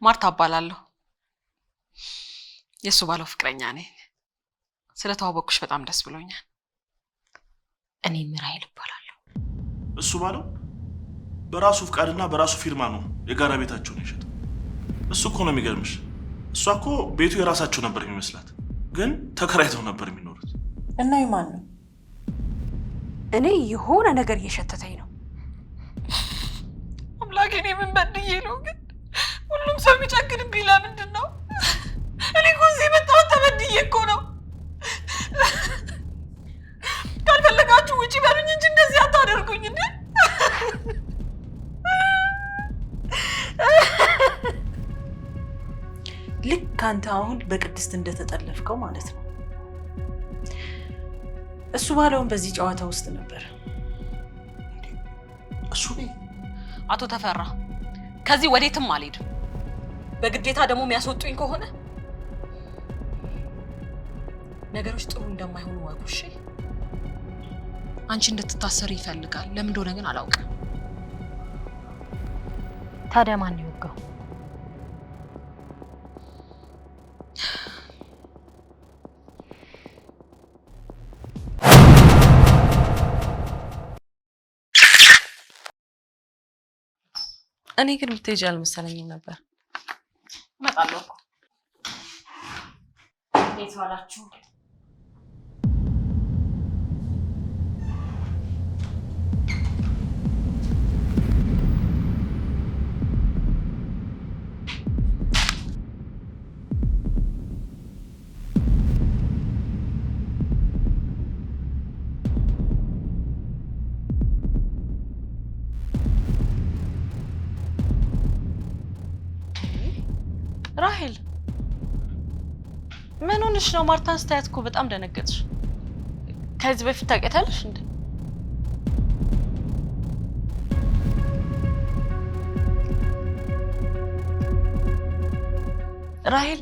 ማርታ እባላለሁ። የእሱ ባለው ፍቅረኛ ነኝ። ስለተዋወቅኩሽ በጣም ደስ ብሎኛል። እኔም ራሄል እባላለሁ። እሱ ባለው በራሱ ፍቃድና በራሱ ፊርማ ነው የጋራ ቤታቸውን የሸጠው። እሱ እኮ ነው የሚገርምሽ። እሷ እኮ ቤቱ የራሳቸው ነበር የሚመስላት፣ ግን ተከራይተው ነበር የሚኖሩት። እና የማን ነው? እኔ የሆነ ነገር እየሸተተኝ ነው። አምላኬ፣ እኔ ምን በድዬ ነው ግን ሁሉም ሰው የሚጨክንብኝ ለምንድን ነው? እኔ እኮ እዚህ የመጣሁት ተበድዬ እኮ ነው። ካልፈለጋችሁ ውጪ በሉኝ እንጂ እንደዚህ አታደርጉኝ እንዴ! ልክ አንተ አሁን በቅድስት እንደተጠለፍከው ማለት ነው። እሱ ባለውን በዚህ ጨዋታ ውስጥ ነበር። እሱ አቶ ተፈራ ከዚህ ወዴትም አልሄድም። በግዴታ ደግሞ የሚያስወጡኝ ከሆነ ነገሮች ጥሩ እንደማይሆኑ ወቁ። እሺ፣ አንቺ እንድትታሰሪ ይፈልጋል። ለምን እንደሆነ ግን አላውቅም። ታዲያ ማን ይወጋው? እኔ ግን የምትሄጂ አልመሰለኝም ነበር። እመጣለሁ እኮ። እንዴት ዋላችሁ? ራሄል ምን ሆነሽ ነው? ማርታን ስታያት እኮ በጣም ደነገጥሽ። ከዚህ በፊት ታውቂያታለሽ እንዴ? ራሄል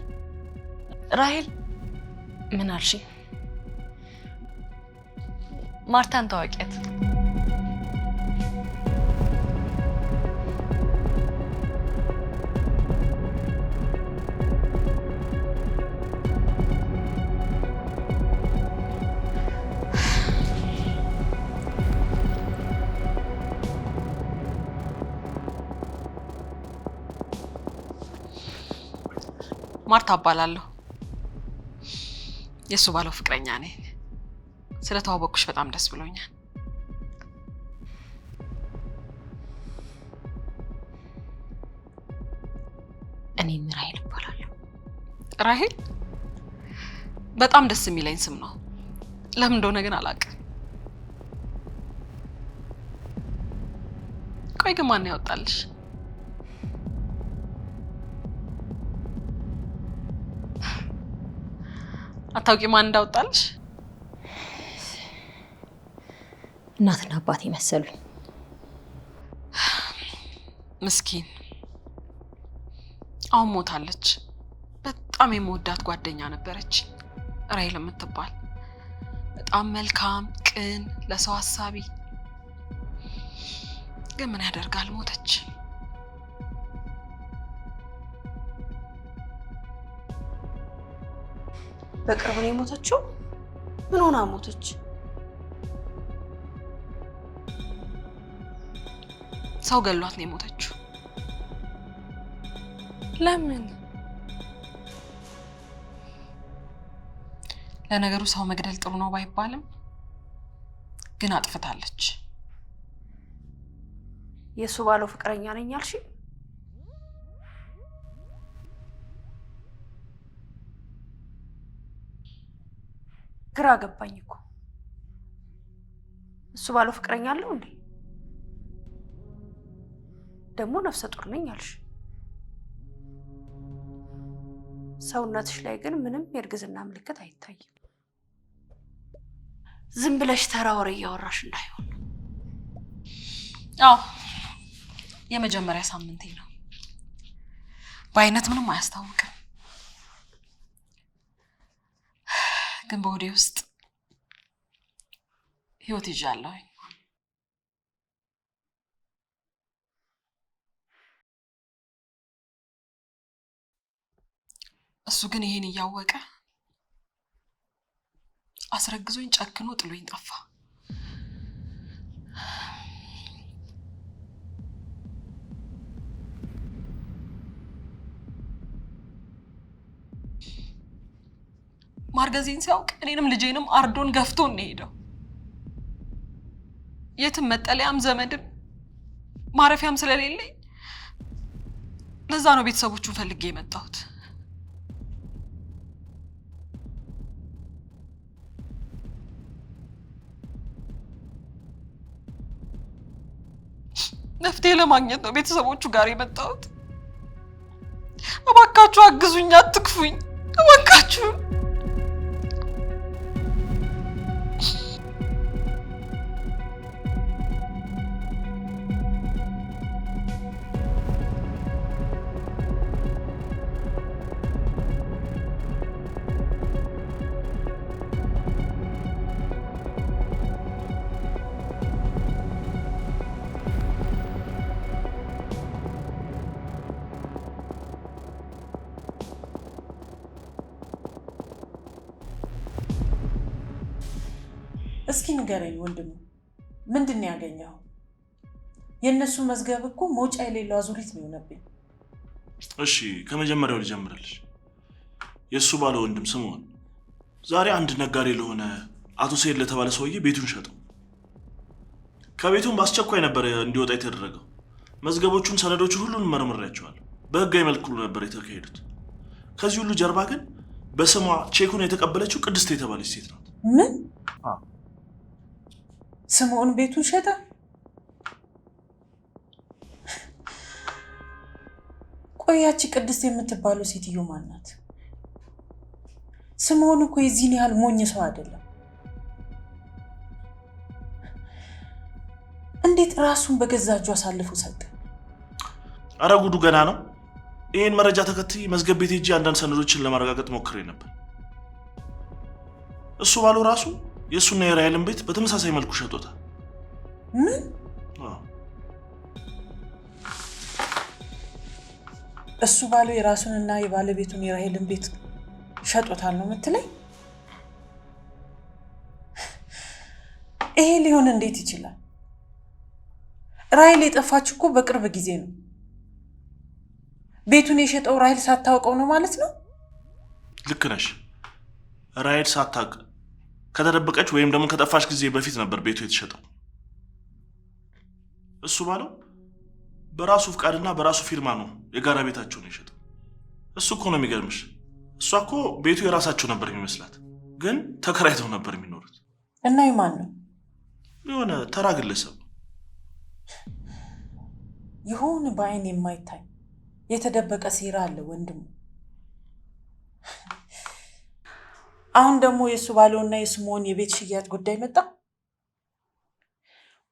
ራሄል፣ ምን አልሽ? ማርታን ታዋቂያት? ማርታ እባላለሁ። የእሱ ባለው ፍቅረኛ ነኝ። ስለተዋወቅኩሽ በጣም ደስ ብሎኛል። እኔም ራሄል እባላለሁ። ራሄል በጣም ደስ የሚለኝ ስም ነው። ለምን እንደሆነ ግን አላውቅም። ቆይ ግን ማን ያወጣልሽ? አታውቂ ማን እንዳወጣልሽ? እናትና አባቴ መሰሉኝ። ምስኪን አሁን ሞታለች። በጣም የምወዳት ጓደኛ ነበረች፣ ራሄል የምትባል በጣም መልካም፣ ቅን፣ ለሰው አሳቢ። ግን ምን ያደርጋል ሞተች። በቅርብ ነው የሞተችው? ምን ሆና ሞተች? ሰው ገሏት ነው የሞተችው። ለምን? ለነገሩ ሰው መግደል ጥሩ ነው ባይባልም ግን አጥፍታለች። የእሱ ባለው ፍቅረኛ ነኝ አልሽ? ግራ ገባኝ እኮ። እሱ ባለው ፍቅረኛ አለው እንዴ? ደግሞ ነፍሰ ጡር ነኝ አልሽ። ሰውነትሽ ላይ ግን ምንም የእርግዝና ምልክት አይታይም። ዝም ብለሽ ተራ ወሬ እያወራሽ እንዳይሆን። አዎ የመጀመሪያ ሳምንቴ ነው። በአይነት ምንም አያስታውቅም፣ ግን በሆዴ ውስጥ ህይወት ይዣለሁኝ። እሱ ግን ይሄን እያወቀ አስረግዞኝ ጨክኖ ጥሎኝ ጠፋ። ማርገዜን ሲያውቅ እኔንም ልጄንም አርዶን ገፍቶን ነው የሄደው። የትም መጠለያም ዘመድም ማረፊያም ስለሌለኝ ለዛ ነው ቤተሰቦቹን ፈልጌ የመጣሁት። መፍትሄ ለማግኘት ነው ቤተሰቦቹ ጋር የመጣሁት። እባካችሁ አግዙኝ፣ አትክፉኝ፣ እባካችሁ። እስኪ ንገረኝ ወንድሙ፣ ምንድን ነው ያገኘኸው? የእነሱ መዝገብ እኮ መውጫ የሌለው አዙሪት ነው የሆነብኝ። እሺ ከመጀመሪያው ልጀምርልሽ። የእሱ ባለ ወንድም ስምዖን ዛሬ አንድ ነጋዴ ለሆነ አቶ ሰይድ ለተባለ ሰውዬ ቤቱን ሸጠው። ከቤቱም በአስቸኳይ ነበር እንዲወጣ የተደረገው። መዝገቦቹን፣ ሰነዶቹን ሁሉንም መርምሬያቸዋለሁ። በህጋዊ መልኩ ነበር የተካሄዱት። ከዚህ ሁሉ ጀርባ ግን በስሟ ቼኩን የተቀበለችው ቅድስት የተባለች ሴት ናት። ምን? ስምዖን ቤቱን ሸጠ? ቆይ ያቺ ቅድስት የምትባለው ሴትዮ ማን ናት? ስምዖን እኮ የዚህን ያህል ሞኝ ሰው አይደለም። እንዴት ራሱን በገዛ እጁ አሳልፎ ሰጠ? አረ ጉዱ ገና ነው። ይህን መረጃ ተከትዬ መዝገብ ቤት ሄጄ አንዳንድ ሰነዶችን ለማረጋገጥ ሞክሬ ነበር። እሱ ባለው ራሱ የእሱና የራሔልን ቤት በተመሳሳይ መልኩ ሸጦታል። ምን? እሱ ባለው የራሱንና የባለቤቱን የራሔልን ቤት ሸጦታል ነው የምትለኝ? ይሄ ሊሆን እንዴት ይችላል? ራሔል የጠፋች እኮ በቅርብ ጊዜ ነው። ቤቱን የሸጠው ራሔል ሳታውቀው ነው ማለት ነው? ልክ ነሽ። ራሔል ሳታውቅ ከተደበቀች ወይም ደግሞ ከጠፋች ጊዜ በፊት ነበር ቤቱ የተሸጠው። እሱ ባለው በራሱ ፍቃድና በራሱ ፊርማ ነው የጋራ ቤታቸውን የሸጠው። እሱ እኮ ነው የሚገርምሽ። እሷ እኮ ቤቱ የራሳቸው ነበር የሚመስላት፣ ግን ተከራይተው ነበር የሚኖሩት። እና የማን ነው? የሆነ ተራ ግለሰብ። ይሁን በአይን የማይታይ የተደበቀ ሴራ አለ ወንድሙ። አሁን ደግሞ የእሱ ባለውና የስምዖን የቤት ሽያጭ ጉዳይ መጣ።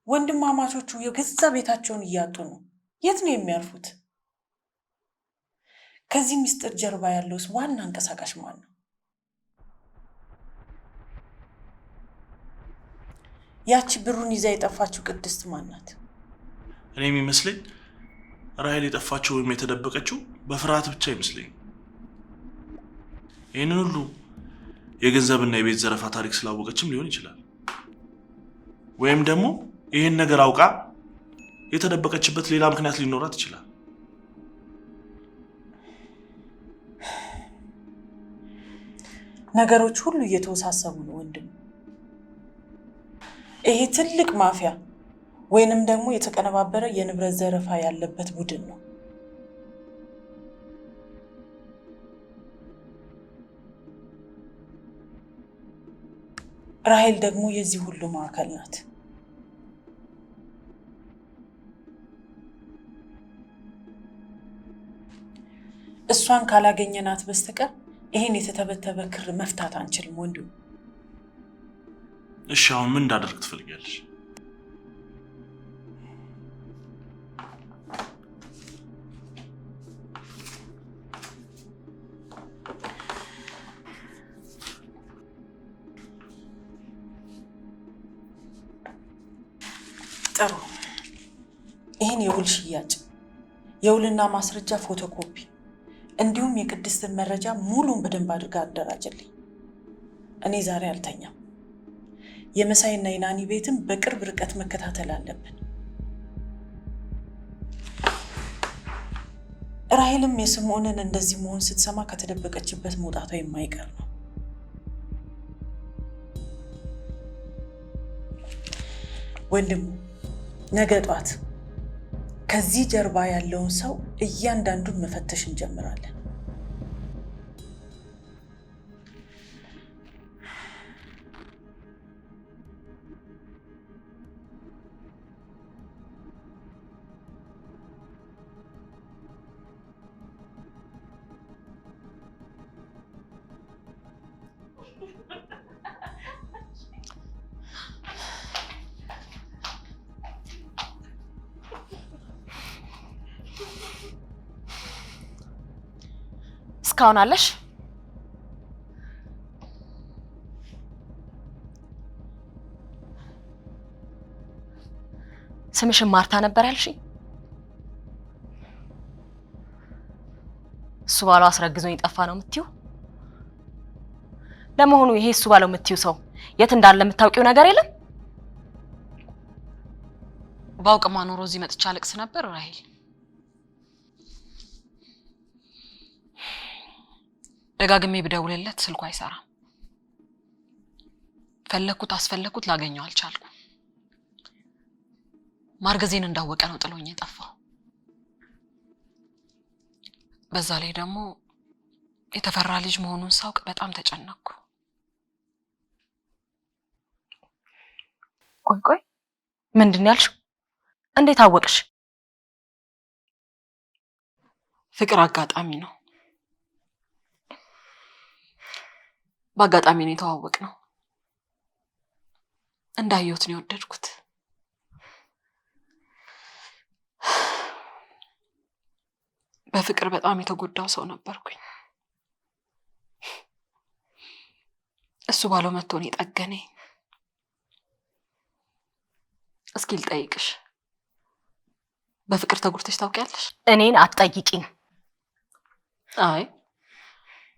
ወንድማማቾቹ የገዛ ቤታቸውን እያጡ ነው። የት ነው የሚያርፉት? ከዚህ ምስጢር ጀርባ ያለውስ ዋና አንቀሳቃሽ ማን ነው? ያቺ ብሩን ይዛ የጠፋችው ቅድስት ማን ናት? እኔ የሚመስለኝ ራሔል የጠፋችው ወይም የተደበቀችው በፍርሃት ብቻ አይመስለኝም። ይህንን ሁሉ የገንዘብና የቤት ዘረፋ ታሪክ ስላወቀችም ሊሆን ይችላል። ወይም ደግሞ ይህን ነገር አውቃ የተደበቀችበት ሌላ ምክንያት ሊኖራት ይችላል። ነገሮች ሁሉ እየተወሳሰቡ ነው ወንድም። ይሄ ትልቅ ማፊያ ወይንም ደግሞ የተቀነባበረ የንብረት ዘረፋ ያለበት ቡድን ነው። ራሔል ደግሞ የዚህ ሁሉ ማዕከል ናት። እሷን ካላገኘናት በስተቀር ይሄን የተተበተበ ክር መፍታት አንችልም ወንድም። እሺ አሁን ምን እንዳደርግ ትፈልጊያለሽ? ጥሩ። ይህን የውል ሽያጭ የውልና ማስረጃ ፎቶኮፒ እንዲሁም የቅድስትን መረጃ ሙሉን በደንብ አድርጋ አደራጅልኝ። እኔ ዛሬ አልተኛም። የመሳይና የናኒ ቤትን በቅርብ ርቀት መከታተል አለብን። ራሄልም የስምዖንን እንደዚህ መሆን ስትሰማ ከተደበቀችበት መውጣቷ የማይቀር ነው። ወንድሙ፣ ነገ ጧት ከዚህ ጀርባ ያለውን ሰው እያንዳንዱን መፈተሽ እንጀምራለን። እስካሁን አለሽ? ስምሽን ማርታ ነበር ያልሽኝ? እሱ ባለው አስረግዞኝ ጠፋ ነው የምትይው? ለመሆኑ ይሄ እሱ ባለው የምትይው ሰው የት እንዳለ የምታውቂው ነገር የለም? ባውቅማ ኖሮ እዚህ መጥቻ አለቅስ ነበር ራሄል። ደጋግሜ ብደውልለት ስልኩ አይሰራም። ፈለግኩት አስፈለግኩት ላገኘው አልቻልኩም። ማርገዜን እንዳወቀ ነው ጥሎኝ የጠፋው። በዛ ላይ ደግሞ የተፈራ ልጅ መሆኑን ሳውቅ በጣም ተጨነቅኩ። ቆይ ቆይ፣ ምንድን ነው ያልሽው? እንዴት አወቅሽ? ፍቅር አጋጣሚ ነው። በአጋጣሚ ነው የተዋወቅነው። እንዳየሁት ነው የወደድኩት። በፍቅር በጣም የተጎዳው ሰው ነበርኩኝ። እሱ ባለው መጥቶ ነው የጠገነኝ። እስኪ ልጠይቅሽ፣ በፍቅር ተጎድተሽ ታውቂያለሽ? እኔን አትጠይቂኝ። አይ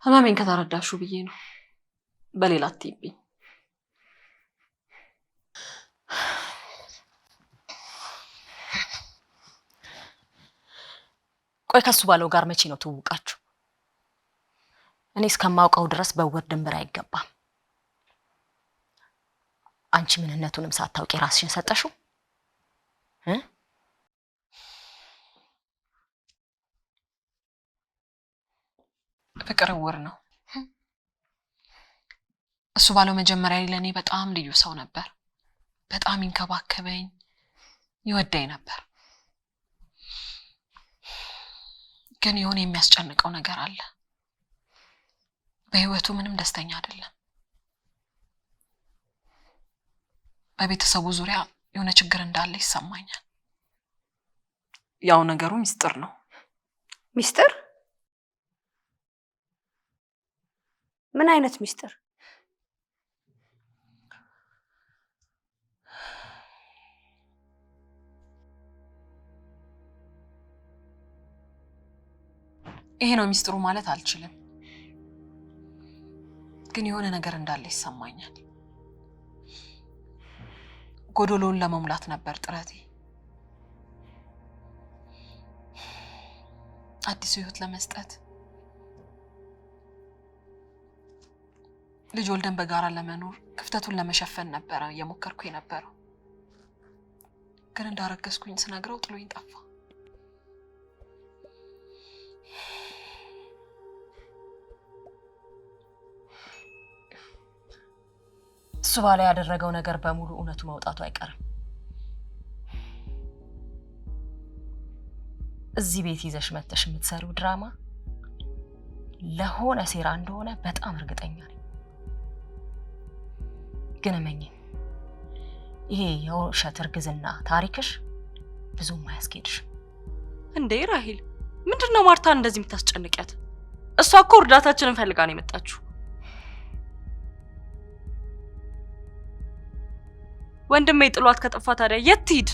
ህመሜን ከተረዳሹ ብዬ ነው። በሌላ አትይብኝ። ቆይ ከሱ ባለው ጋር መቼ ነው ትውውቃችሁ? እኔ እስከማውቀው ድረስ በውር ድንበር አይገባም። አንቺ ምንነቱንም ሳታውቂ ራስሽን ሰጠሽው እ? ፍቅር እውር ነው። እሱ ባለው መጀመሪያ ላይ ለእኔ በጣም ልዩ ሰው ነበር። በጣም ይንከባከበኝ፣ ይወደኝ ነበር። ግን የሆነ የሚያስጨንቀው ነገር አለ። በህይወቱ ምንም ደስተኛ አይደለም። በቤተሰቡ ዙሪያ የሆነ ችግር እንዳለ ይሰማኛል። ያው ነገሩ ሚስጥር ነው። ሚስጥር? ምን አይነት ሚስጥር? ይሄ ነው ሚስጥሩ ማለት አልችልም፣ ግን የሆነ ነገር እንዳለ ይሰማኛል። ጎዶሎውን ለመሙላት ነበር ጥረቴ። አዲሱ ህይወት ለመስጠት፣ ልጅ ወልደን በጋራ ለመኖር ክፍተቱን ለመሸፈን ነበረ እየሞከርኩ የነበረው። ግን እንዳረገዝኩኝ ስነግረው ጥሎኝ ጠፋ። እሱ ባለው ያደረገው ነገር በሙሉ እውነቱ መውጣቱ አይቀርም። እዚህ ቤት ይዘሽ መተሽ የምትሰሪው ድራማ ለሆነ ሴራ እንደሆነ በጣም እርግጠኛ ነኝ። ግን እመኚኝ፣ ይሄ የውሸት እርግዝና ታሪክሽ ብዙም አያስኬድሽም። እንዴ ራሂል፣ ምንድን ነው ማርታን እንደዚህ የምታስጨንቂያት? እሷ እኮ እርዳታችንን ፈልጋ ነው የመጣችው። ወንድሜ ጥሏት ከጠፋ ታዲያ የት ትሂድ?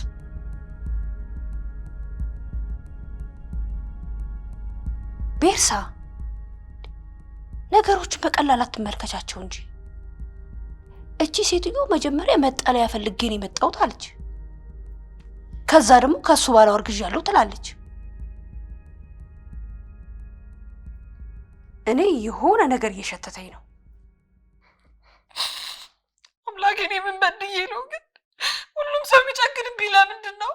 ቤርሳ፣ ነገሮችን በቀላል አትመልከቻቸው እንጂ። እቺ ሴትዮ መጀመሪያ መጠለያ ፈልጌ ነው የመጣሁት አለች። ከዛ ደግሞ ከሱ ባለው አርግዣለሁ ትላለች። እኔ የሆነ ነገር እየሸተተኝ ነው። አምላኬ፣ እኔ ምን በድዬ ነው ግን ሁሉም ሰው የሚጨክንብኝ ለምንድን ነው?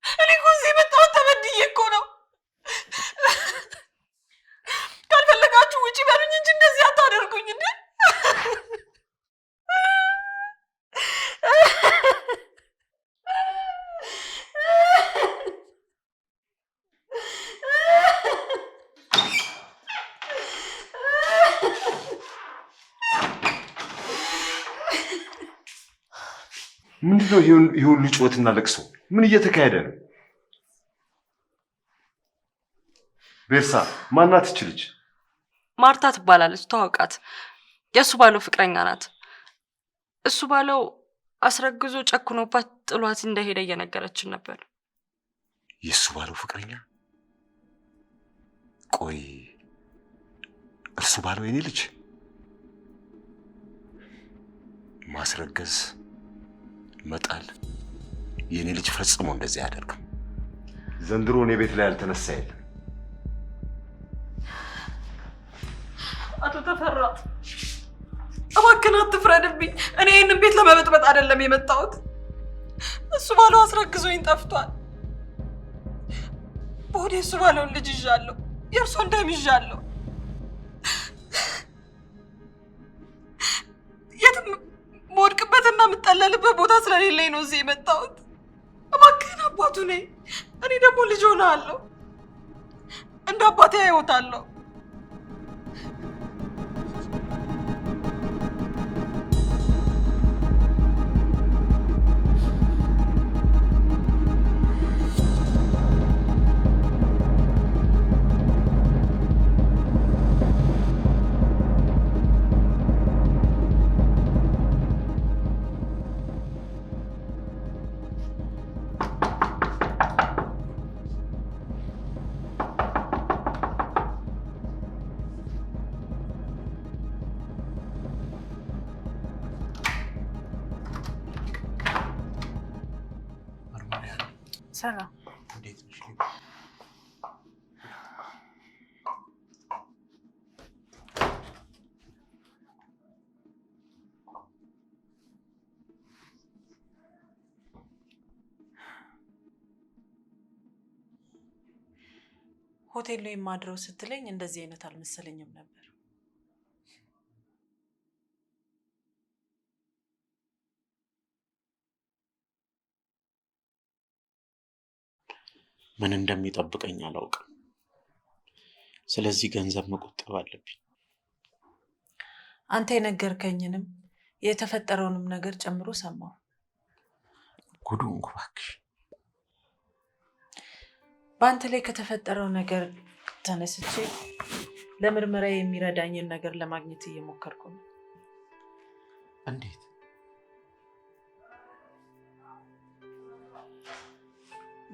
እኔ እኮ እዚህ የመጣሁት ተበድዬ እኮ ነው። ካልፈለጋችሁ ውጪ በሉኝ እንጂ እንደዚህ አታደርጉኝ እንዴ! ምንድነው ይሄ ሁሉ ጩኸትና ለቅሶ? ምን እየተካሄደ ነው? ቤርሳ ማናት ይች ልጅ? ማርታ ትባላለች። ተዋውቃት። የእሱ ባለው ፍቅረኛ ናት። እሱ ባለው አስረግዞ ጨክኖባት ጥሏት እንደሄደ እየነገረችን ነበር። የእሱ ባለው ፍቅረኛ? ቆይ እርሱ ባለው የኔ ልጅ ማስረገዝ መጣል የኔ ልጅ ፈጽሞ እንደዚህ አያደርግም። ዘንድሮ እኔ ቤት ላይ ያልተነሳ የለም። አቶ ተፈራ እባክህን አትፍረድብኝ። እኔ ይህንን ቤት ለመበጥበጥ አይደለም የመጣሁት። እሱ ባለው አስረግዞኝ ጠፍቷል። በሆዴ እሱ ባለውን ልጅ ይዣለሁ፣ የእርሶን ደም ይዣለሁ። የትም የምወድቅበትና የምጠለልበት ቦታ ስለሌለኝ ነው እዚህ የመጣሁት። እባክህን አባቱ ነኝ። እኔ ደግሞ ልጅ ሆነሃለሁ፣ እንደ አባቴ አየዎታለሁ። ሰላም፣ እንዴት ነሽ? ሆቴል ነው የማድረው ስትለኝ እንደዚህ አይነት አልመሰለኝም ነበር። ምን እንደሚጠብቀኝ አላውቅም። ስለዚህ ገንዘብ መቆጠብ አለብኝ። አንተ የነገርከኝንም የተፈጠረውንም ነገር ጨምሮ ሰማሁ። ጉድ ሆንኩ እባክሽ። በአንተ ላይ ከተፈጠረው ነገር ተነስቼ ለምርመራ የሚረዳኝን ነገር ለማግኘት እየሞከርኩ ነው። እንዴት?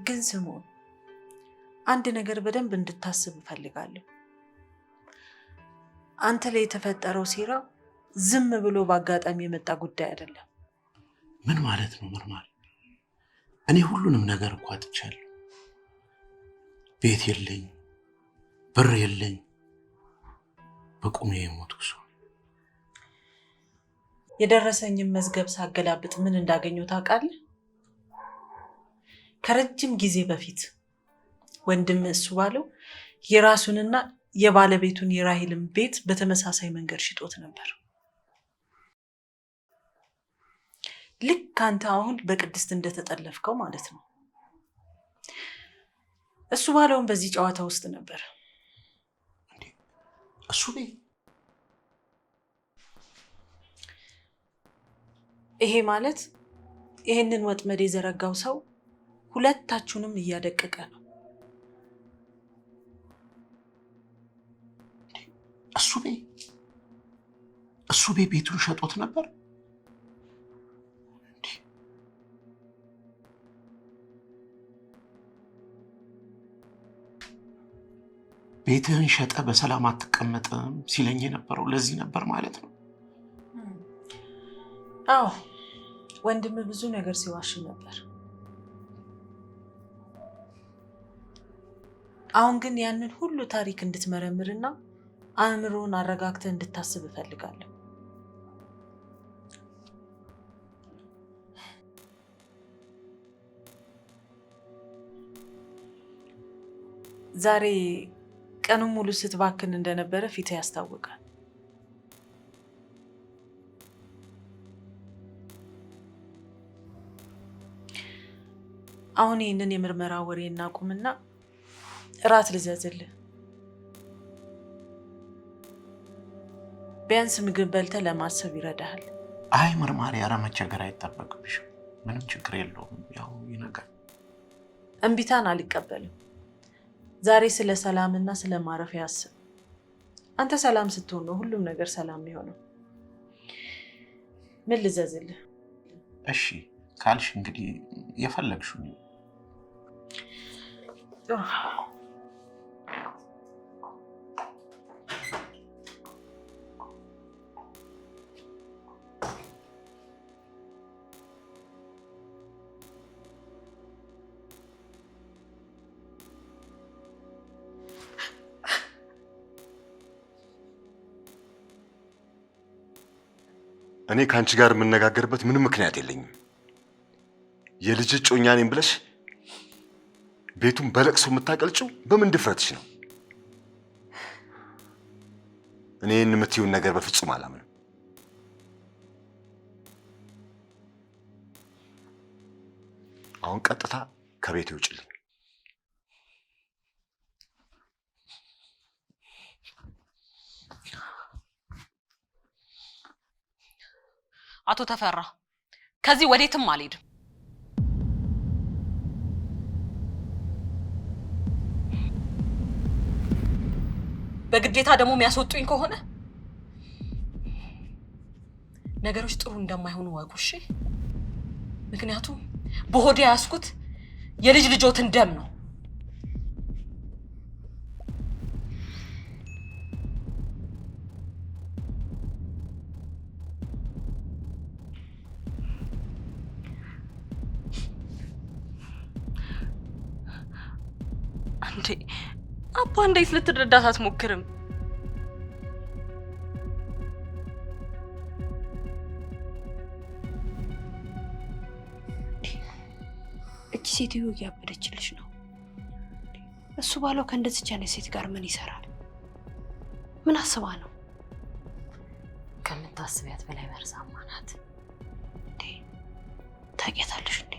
ግን ስምኦን፣ አንድ ነገር በደንብ እንድታስብ እፈልጋለሁ። አንተ ላይ የተፈጠረው ሴራ ዝም ብሎ በአጋጣሚ የመጣ ጉዳይ አይደለም። ምን ማለት ነው መርማሪ? እኔ ሁሉንም ነገር እኮ አጥቻለሁ። ቤት የለኝ፣ ብር የለኝ፣ በቁሜ የሞትኩ ሰው። የደረሰኝን መዝገብ ሳገላብጥ ምን እንዳገኘው ታውቃለህ? ከረጅም ጊዜ በፊት ወንድም እሱ ባለው የራሱንና የባለቤቱን የራሂልን ቤት በተመሳሳይ መንገድ ሽጦት ነበር። ልክ አንተ አሁን በቅድስት እንደተጠለፍከው ማለት ነው። እሱ ባለውን በዚህ ጨዋታ ውስጥ ነበር። እሱ ቤት ይሄ ማለት ይሄንን ወጥመድ የዘረጋው ሰው ሁለታችሁንም እያደቀቀ ነው። እሱ ቤቱን ሸጦት ነበር። ቤትህን ሸጠ በሰላም አትቀመጥም ሲለኝ የነበረው ለዚህ ነበር ማለት ነው። አዎ ወንድም ብዙ ነገር ሲዋሽ ነበር። አሁን ግን ያንን ሁሉ ታሪክ እንድትመረምርና አእምሮን አረጋግተህ እንድታስብ እፈልጋለሁ። ዛሬ ቀኑን ሙሉ ስትባክን እንደነበረ ፊትህ ያስታውቃል። አሁን ይህንን የምርመራ ወሬ እናቁምና እራት ልዘዝልህ። ቢያንስ ምግብ በልተህ ለማሰብ ይረዳሃል። አይ መርማሪ፣ ኧረ መቸገር አይጠበቅብሽም። ምንም ችግር የለውም። ያው ይነጋል። እምቢታን አልቀበልም። ዛሬ ስለ ሰላምና ስለ ማረፊያ አስብ። አንተ ሰላም ስትሆን ነው ሁሉም ነገር ሰላም የሚሆነው። ምን ልዘዝልህ? እሺ ካልሽ እንግዲህ የፈለግሽውን። ጥሩ። እኔ ከአንቺ ጋር የምነጋገርበት ምንም ምክንያት የለኝም። የልጅ እጮኛ ነኝ ብለሽ ቤቱን በለቅሶ የምታቀልጭው በምን ድፍረትሽ ነው? እኔ ይህን የምትይውን ነገር በፍጹም አላምንም። አሁን ቀጥታ ከቤት ይውጭልኝ። አቶ ተፈራ ከዚህ ወዴትም አልሄድም። በግዴታ ደግሞ የሚያስወጡኝ ከሆነ ነገሮች ጥሩ እንደማይሆኑ ወቁ። እሺ? ምክንያቱም በሆዴ ያዝኩት የልጅ ልጆትን ደም ነው። እንዴ አባ፣ እንዴት ልትረዳት አትሞክርም? እቺ ሴትዮ እያበደችልሽ ነው። እሱ ባለው ከእንደዚች አይነት ሴት ጋር ምን ይሰራል? ምን አስባ ነው? ከምታስቢያት በላይ መርዛማ ናት። እንዴ ታውቂያታለሽ እንዴ?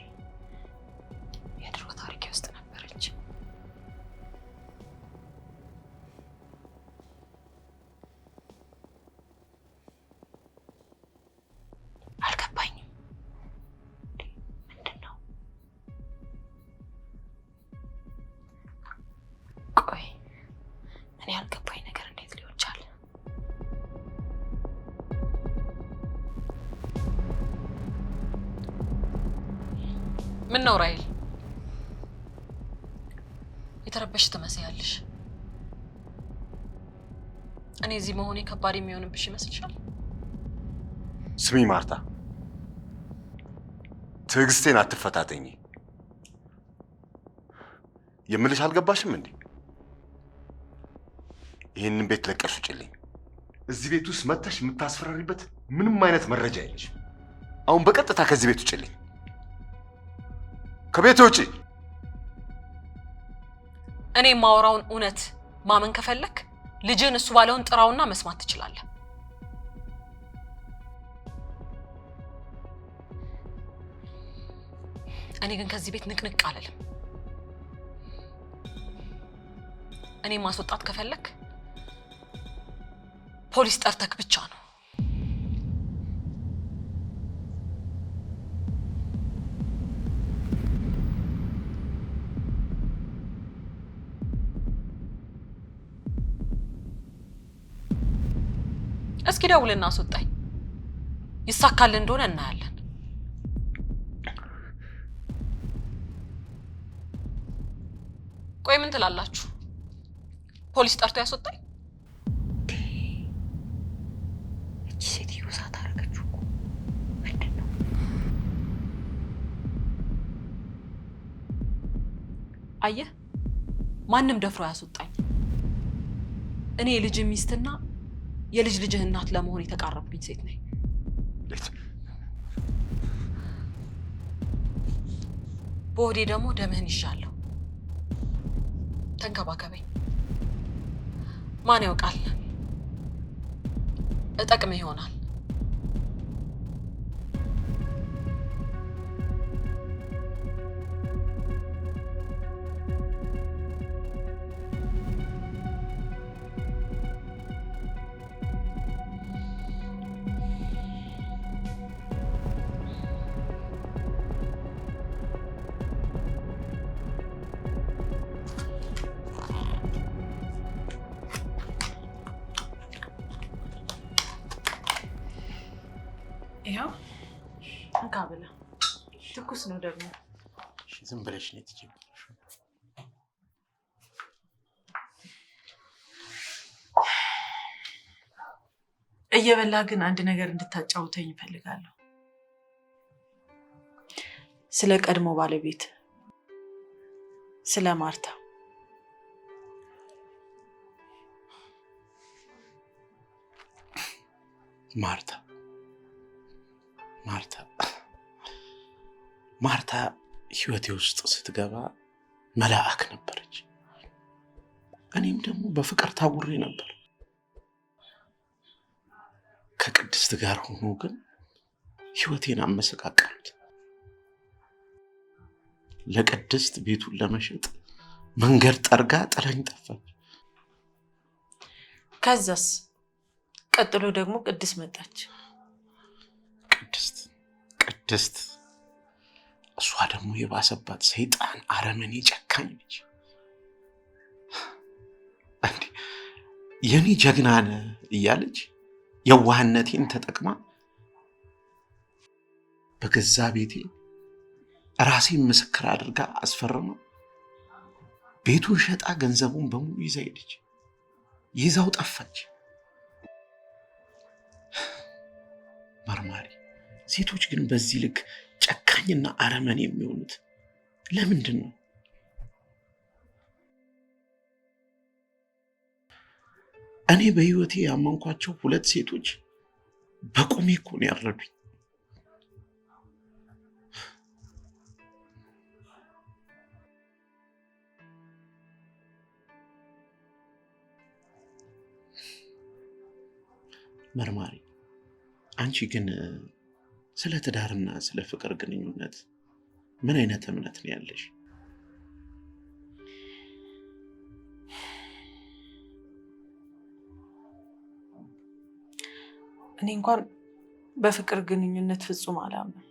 የድሮ ታሪኬ ውስጥ ነበረች። አልገባኝም። ምንድን ነው? ቆይ እኔ ያልገባኝ ነገር እንዴት ሊሆን ቻለ? ምን ነው ራሔል፣ የተረበሽ ትመስያለሽ። እኔ እዚህ መሆኔ ከባድ የሚሆንብሽ ይመስልሻል? ስሚ ማርታ፣ ትዕግስቴን አትፈታተኝ። የምልሽ አልገባሽም እንዴ? ይህንን ቤት ለቀሽ ውጭልኝ። እዚህ ቤት ውስጥ መተሽ የምታስፈራሪበት ምንም አይነት መረጃ የለሽም። አሁን በቀጥታ ከዚህ ቤት ውጭልኝ። ከቤት ውጪ። እኔ የማወራውን እውነት ማመን ከፈለክ ልጅን እሱ ባለውን ጥራውና መስማት ትችላለህ። እኔ ግን ከዚህ ቤት ንቅንቅ አልልም። እኔ ማስወጣት ከፈለክ ፖሊስ ጠርተክ ብቻ ነው። እስኪ ደውልና አስወጣኝ። ይሳካል እንደሆነ እናያለን። ቆይ ምን ትላላችሁ? ፖሊስ ጠርቶ ያስወጣኝ። እቺ ሴትዮ እሳት አደረገችው እኮ። ምንድን ነው? አየህ፣ ማንም ደፍሮ ያስወጣኝ። እኔ የልጅ ሚስትና የልጅ ልጅህ እናት ለመሆን የተቃረብኩኝ ሴት ነኝ። በሆዴ ደግሞ ደምህን ይዣለሁ። ተንከባከበኝ። ማን ያውቃል፣ እጠቅምህ ይሆናል። ይኸው እንካ ብላ። ትኩስ ነው ደግሞ። ዝም ብለሽ ነው የተቸገርሽው። እየበላ ግን አንድ ነገር እንድታጫውተኝ እፈልጋለሁ። ስለ ቀድሞ ባለቤት፣ ስለ ማርታ። ማርታ ማርታ ማርታ ህይወቴ ውስጥ ስትገባ መልአክ ነበረች። እኔም ደግሞ በፍቅር ታውሬ ነበር። ከቅድስት ጋር ሆኖ ግን ህይወቴን አመሰቃቀሉት። ለቅድስት ቤቱን ለመሸጥ መንገድ ጠርጋ ጥላኝ ጠፋች። ከዛስ ቀጥሎ ደግሞ ቅድስት መጣች። ቅድስት ቅድስት እሷ ደግሞ የባሰባት ሰይጣን፣ አረመኔ፣ ጨካኝ ነች። እንዴ የኔ ጀግና ነህ እያለች የዋህነቴን ተጠቅማ በገዛ ቤቴ ራሴን ምስክር አድርጋ አስፈርማ ቤቱን ሸጣ ገንዘቡን በሙሉ ይዛ ሄደች። ይዛው ጠፋች። መርማሪ፣ ሴቶች ግን በዚህ ልክ ጨካኝና አረመኔ የሚሆኑት ለምንድን ነው? እኔ በህይወቴ ያመንኳቸው ሁለት ሴቶች በቁሜ እኮ ነው ያረዱኝ። መርማሪ፣ አንቺ ግን ስለ ትዳርና ስለ ፍቅር ግንኙነት ምን አይነት እምነት ነው ያለሽ? እኔ እንኳን በፍቅር ግንኙነት ፍጹም አላምንም።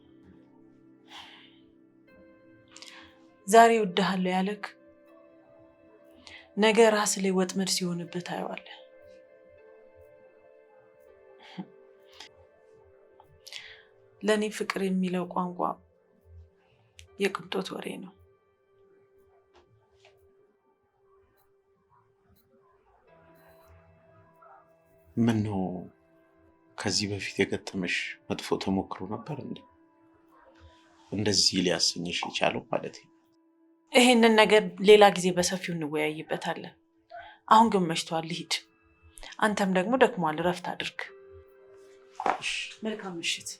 ዛሬ እወድሃለሁ ያለክ ነገ ራስ ላይ ወጥመድ ሲሆንብህ ታየዋለህ። ለእኔ ፍቅር የሚለው ቋንቋ የቅንጦት ወሬ ነው። ምን ነው ከዚህ በፊት የገጠመሽ መጥፎ ተሞክሮ ነበር እንዴ? እንደዚህ ሊያሰኝሽ የቻለው ማለት ነው? ይሄንን ነገር ሌላ ጊዜ በሰፊው እንወያይበታለን። አሁን ግን መሽቷል፣ ልሂድ። አንተም ደግሞ ደክሟል፣ እረፍት አድርግ። መልካም ምሽት።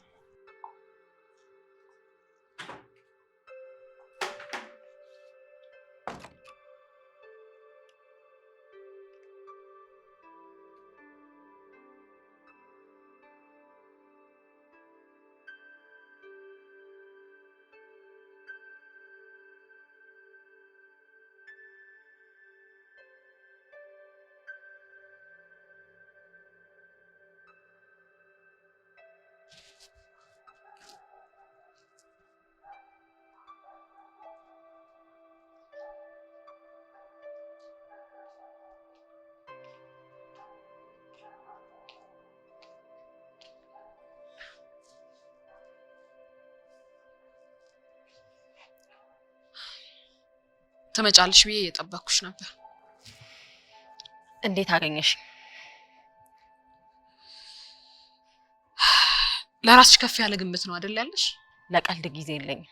ትመጫለሽ ብዬ እየጠበኩሽ ነበር። እንዴት አገኘሽ? ለራስሽ ከፍ ያለ ግምት ነው አይደል ያለሽ? ለቀልድ ጊዜ የለኝም።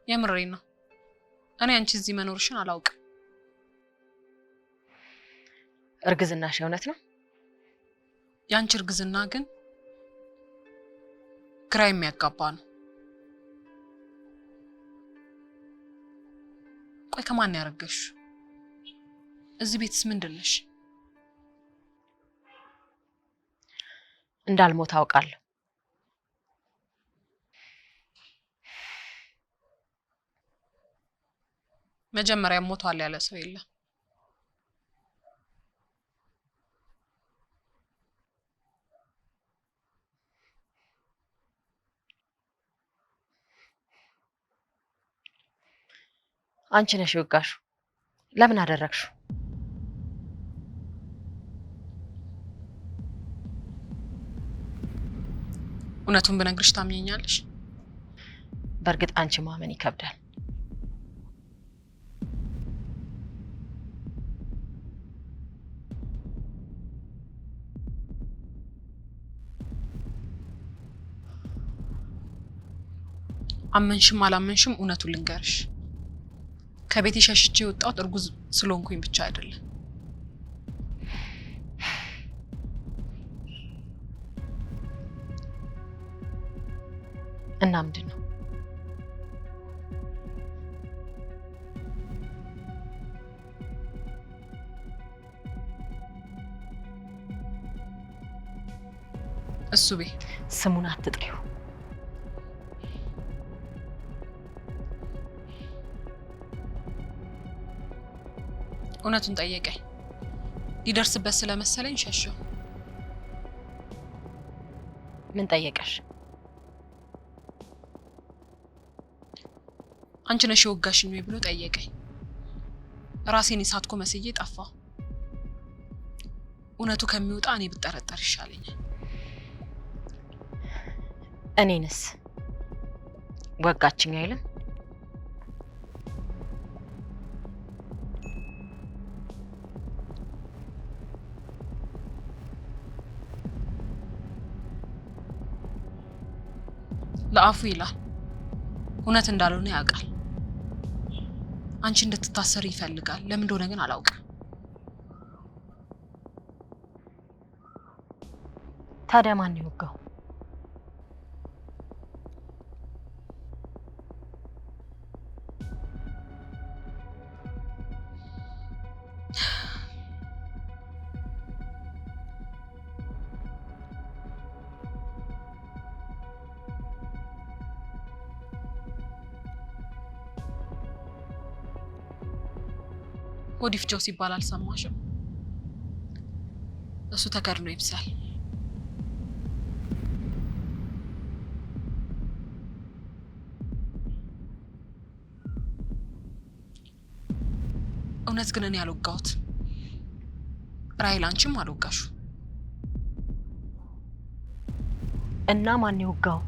የምሬን ነው። እኔ አንቺ እዚህ መኖርሽን አላውቅም። እርግዝናሽ የእውነት ነው? የአንቺ እርግዝና ግን ግራ የሚያጋባ ነው። ቆይ ከማን ያረገዝሽው? እዚህ ቤትስ ምንድን ነሽ? እንዳልሞት አውቃለሁ። መጀመሪያ ሞቷል ያለ ሰው የለም። አንቺ ነሽ የወጋሽው። ለምን አደረግሽው? እውነቱን ብነግርሽ ታምኘኛለሽ? በእርግጥ አንቺ ማመን ይከብዳል። አመንሽም አላመንሽም እውነቱን ልንገርሽ፣ ከቤቴ ሸሽቼ የወጣሁት እርጉዝ ስለሆንኩኝ ብቻ አይደለም። እና ምንድን ነው? እሱ ቤ ስሙን አትጥሪው። እውነቱን ጠየቀኝ። ሊደርስበት ስለመሰለኝ ሸሸው። ምን ጠየቀሽ? አንቺ ነሽ የወጋሽኝ ወይ ብሎ ጠየቀኝ። ራሴን የሳትኩ መስዬ ጠፋሁ። እውነቱ ከሚወጣ እኔ ብጠረጠር ይሻለኛል። እኔንስ ወጋችኝ አይልም? ለአፉ ይላል፣ እውነት እንዳልሆነ ያውቃል። አንቺ እንድትታሰሪ ይፈልጋል። ለምን እንደሆነ ግን አላውቅም። ታዲያ ማን የወጋው? ሆድ ይፍጀው ሲባል አልሰማሽም? እሱ ተከድኖ ይብሳል። እውነት ግን እኔ አልወጋሁት። ራሔል፣ አንቺም አልወጋሹ። እና ማን የወጋው?